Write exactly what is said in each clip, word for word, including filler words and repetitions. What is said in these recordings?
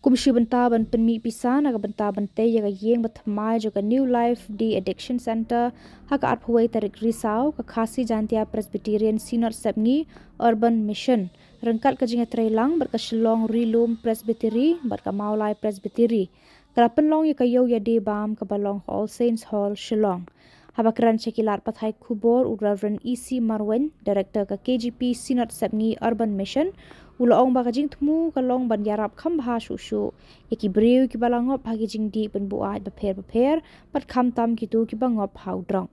Kum shi bynta ban pynmih pisa na ka bynta ban tei ïa ka ïing ba thymmai jong ka New Life De-Addiction Center, ha ka arphew wei tarik Risaw, ka Khasi Jaintia Presbyterian Synod Sepngi Urban Mission, ryngkat ka jingïatreilang bad ka Shillong Rilum Presbytery bad ka Mawlai Presbytery, ka la pynlong ïa ka ïew ïa die bam kaba long ha All Saints Hall, Shillong. Haba kren sha ki lad pathai khubor u Reverend E C Marwein, Director ka K J P Synod Sepngi Urban Mission, u la ong ba ka jingthmu ka long ban ïarap kham bha shuh shuh ïa ki briew kiba la ngop ha ki jingdih pynbuaid bapher bapher, bad khamtam kito kiba ngop ha u drok.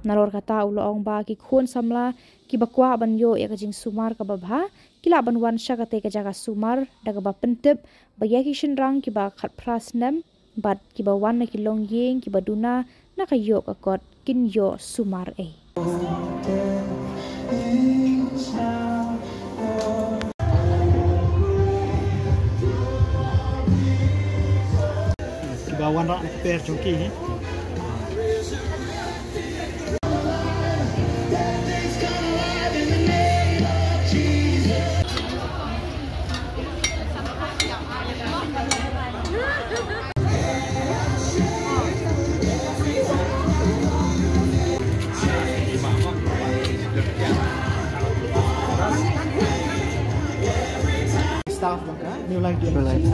Nalor kata u la ong ba ki khun samla kiba kwah ban ïoh ïa ka jingsumar kaba bha, ki lah ban wan sha katei ka jaka sumar da kaba pyntip ba ïa ki shynrang kiba khatphra snem bad kiba wan na ki longïing kiba duna na ka ïoh ka kot kin ïoh sumar ei. Kiba wanrah na ka per jong ki, eh. Staff baka, New Life New Life.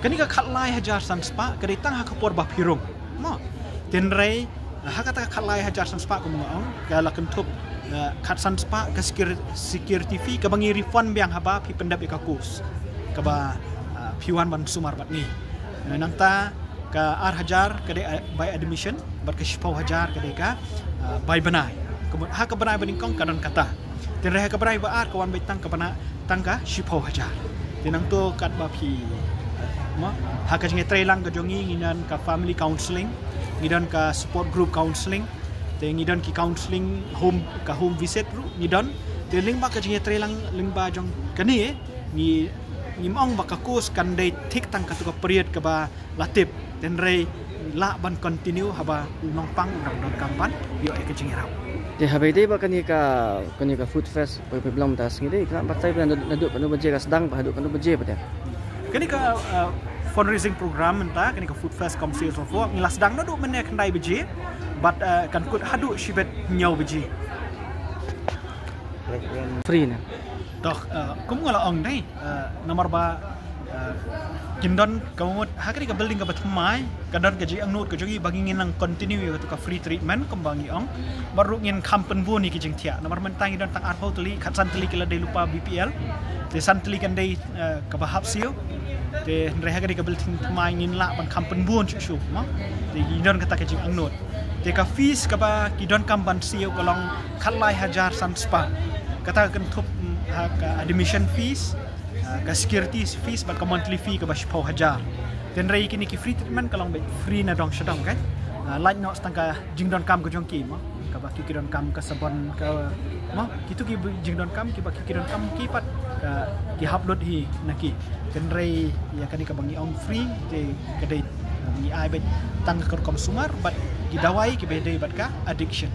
Kane ka khatlai hajar san spah ka dei tang ha ka por ba phi rung. Mo. Tynrai, ha kata ka khatlai hajar san spah kum nga ong, ka la kynthup, eh, khatsan spah ka secur-, security fee kaba ngi refund biang haba phi pyndep ïa ka course kaba, eh, phi wan ban sumar bad ngi. Nangta ka ar hajar ka dei, eh, bai admission, bad ka shiphew hajar ka dei ka, eh, bai bnai. Kumta ha ka bnai ba nyngkong ka don kata. Tynrai ha ka bnai ba ar ka wan beit tang ka bnai tang ka shiphew hajar. Te nangta katba phi, mo, ha ka jingïatreilang ka jong ngi, ngi don ka family counselling, ngi don ka support group counselling, te ngi don ki counselling home, ka home visit ruh ngi don. Te lyngba ka jingïatreilang lyngba jong kane, eh, ngi, ngim ong ba ka course kan dei thik tang katto ka period kaba la tip, tynrai lah ban continue haba u nongpang u dang donkam ban ïoh ïa ka jingïarap. Te haba ïadei bad kane ka, kane ka food fest, phi, phi bilang mynta sngi dei, ka batai ba naduh, naduh katno baje ka sdang bad haduh katno baje pat? Kane ka, uh, fundraising program mynta, kane ka food fest cum sales of work, ngi la sdang naduh mynne khyndai baje bad, uh, kan kut haduh shibit hynñiew baje. Free ne? Toh, eh, kum nga la ong dei, eh, namar ba, eh, kin don ka mut ha kane ka building kaba thymmai, ka don ka jingangnud ka jong ngi ba ngin nang continue ïa ka free treatment kumba ngi ong. Bad ruh ngin kham pynbun ïa ki jingthiah. Namar mynta ngi don tang arphew tylli, khatsan tylli ki la dei lypa B P L. Te san tylli kan dei, eh, kaba hap siew. Te hynrei ha kane ka building thymmai ngin lah ban kham pynbun shuh shuh, mo. Te ngi don kata ka jingangnud. Te ka fees kaba ki donkam ban siew ka long khatlai hajar san spah. Kata ka kynthup, mm, ha ka admission fees, ah, ka security fees bad ka monthly fee kaba shiphew hajar. Tynrai kine ki free treatment ka long beit free na dong sha dong, kan. Ah, lait noh tang ka jingdonkam ka jong ki, mo. Kaba ki, ki donkam ka sabon ka, mo. Kito ki bu-, jingdonkam kiba ki, ki donkam ki pat ka, ki hap lut hi na ki. Tynrai ïa kane kaba ngi ong free te ka dei, ngi ai beit tang ka rukom sumar bad ki dawai kiba dei bad ka addiction.